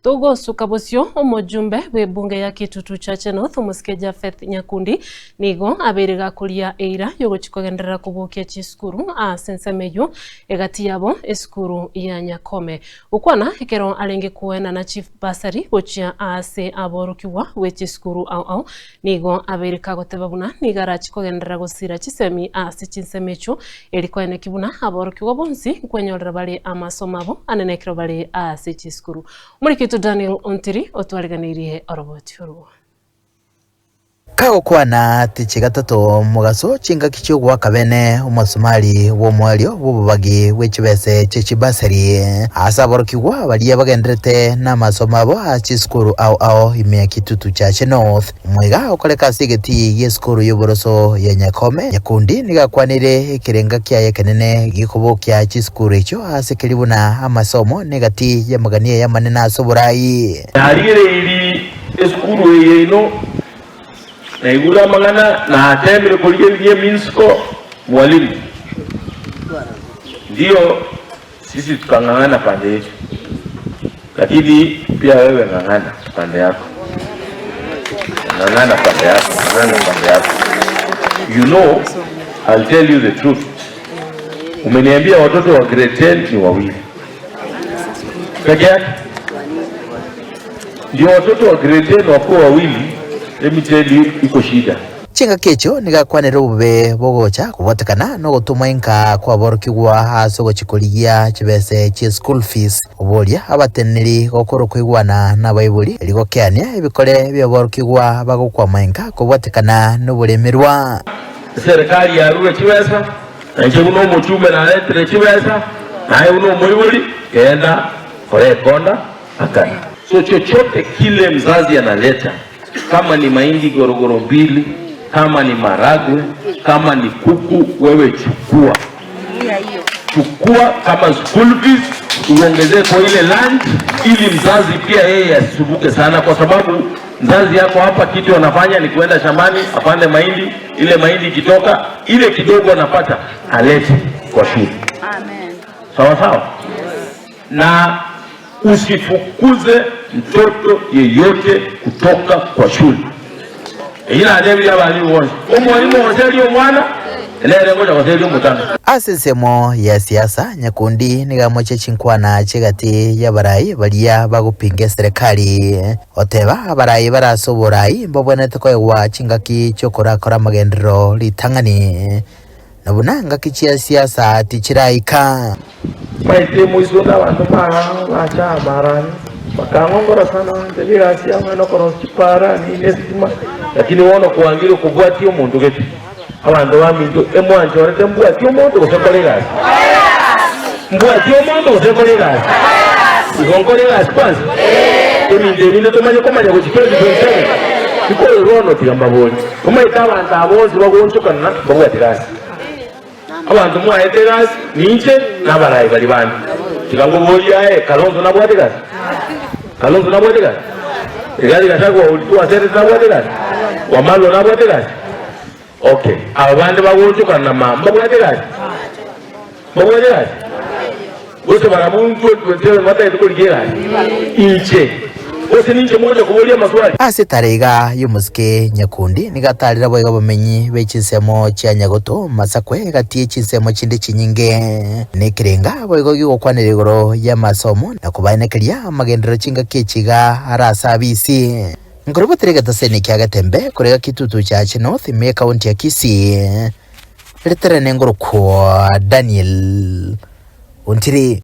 Togosuka bosio, omojumbe bw'ebunge ya Kitutu Chache North, omosike Japheth Nyakundi, nigo abeire gakoria eira y'ogochia kogenderera kobokia chisukuru ase ensemo eyio, egati yabo esukuru ya Nyakome. Gokwana ekero arenge koenana chibasari gochia aase aborokigwa bwe chisukuru ao ao, nigo abeire kagoteba buna nigo arachie kogenderera gosira chisemi ase chinsemo echio, eri koenekia buna aborokigwa bonsi nkwenyorera bare amasomo abo anene ekero bare ase chisukuru. Omoriki oito Daniel Ontiri otwariganeirie oroboti orwo. Kagokwana tichi gatato mogaso chingaki chi'ogoaka bene omosumari bw'omoerio bw'obobagi bwe chibese chie chibasari ase aborokigwa baria bagenderete namasomo abo ase chisukuru ao ao ime ya Kitutu Chache North. Omoiga okoreka ase egetii gi'esukuru y'oboroso ya Nyakome, Nyakundi nigo akwanire ekerenga kiaye ekenene gikobokia chisukuru echio ase keria buna amasomo negati y'amagania y'amanene ase oborai. Narigereirie esukuru eye yaino, naigure amang'ana, nateemire korigereria eminsiko, Mwalimu. Ndiyo sisi tukang'ang'ana pande yetu, lakini pia wewe ng'ang'ana pande yako, ng'ang'ana pande yako, ng'ang'ana pande yako. You know, I'll tell you the truth. Umeniambia watoto wa grade 10 ni wawili peke yake, ndio watoto wa grade 10 wakuwa wawili. Let me tell you, iko shida. Chingaki echio nigo akwanire obobe bogocha kobwatekana nogotomwa inka kw'aborokigwa ase ogochia korigia chibese chie school fees. Oboria abateneneri gokora okoigwana nabaibori erio gokeania ebikore bi'aborokigwa bagokwama inka kobwatekana noboremerwa. Eserekari yarure chibesa, na inche buna omochumbe naretire chibesa, naye buna omoibori genda kora ekonda akana. So chochote kile mzazi analeta Kama ni mahindi gorogoro mbili, kama ni maragwe, kama ni kuku, wewe chukua, chukua kama school fees, uongezee kwa ile lunch, ili mzazi pia yeye asisumbuke sana, kwa sababu mzazi yako hapa kitu anafanya ni kuenda shambani apande mahindi, ile mahindi ikitoka ile kidogo anapata alete kwa shule. Amen. Sawa sawa. Na usifukuze mtoto yeyote kutoka kwa shule. Eyio natebirie abalimu bonsi, omwalimu ogoseria omwana, nere ngocha goseria omotano. Ase ensemo ya siasa, Nyakundi nigo amochie chinkwana chi'egati y'abarai baria bagopinga eserekari, oteba abarai bare ase oborai mbabwenerete koegwa chingaki chi'okorakora amagenderero ritang'ani. Na buna ngaki chia siasa tichiraika. Maete moiso onde abanto bacha amarani, bakang'ongora sana bantebia egasi yao ng'a nokorosia chipara nini esitima, lakini bono kwangire kobwatia omonto gete. Abanto baminto emwanchorete mbwatie omonto gose nkore egasi? Mbwatie omonto gose nkore egasi? Igo nkore egasi kwanza? Ebinto ebi nde tomanye komanya gochia 2027, tikore bono tiga mbaborie. Omanyete abanto aba bonsi bagoonchokana mbabwate gasi. Abanto mwaete egasi, ninche na abarai baria bande. Tiga nkoborie aye, Kalonzo nabwate egasi? Kalonzo nabwate egasi? Rigathi Gachagua oria twaserete nabwate egasi? Wamalwa nabwate egasi? Okay, aba bande bagoonchokana na mama mbabwate egasi? Mbabwate egasi? Gose barabwo intwe 27 batagete korigia egasi? Inche gose ninche mogocha koboria amaswali? Ase etara iga y'omosike Nyakundi nigo atarire boigo abamenyi be chinsemo chia Nyagoto, Masakwe, egati ye chinsemo chinde chinyinge. Nekerenga boigo gigokwanera igoro y'amasomo na kobaenekeria amagenderero chingaki echi iga are ase abisi. Nkorobotire egetaseni kia Getembe korega Kitutu Chache North ime ekaunti ya Kisii. Ritere nengorokwa Daniel Ontiri.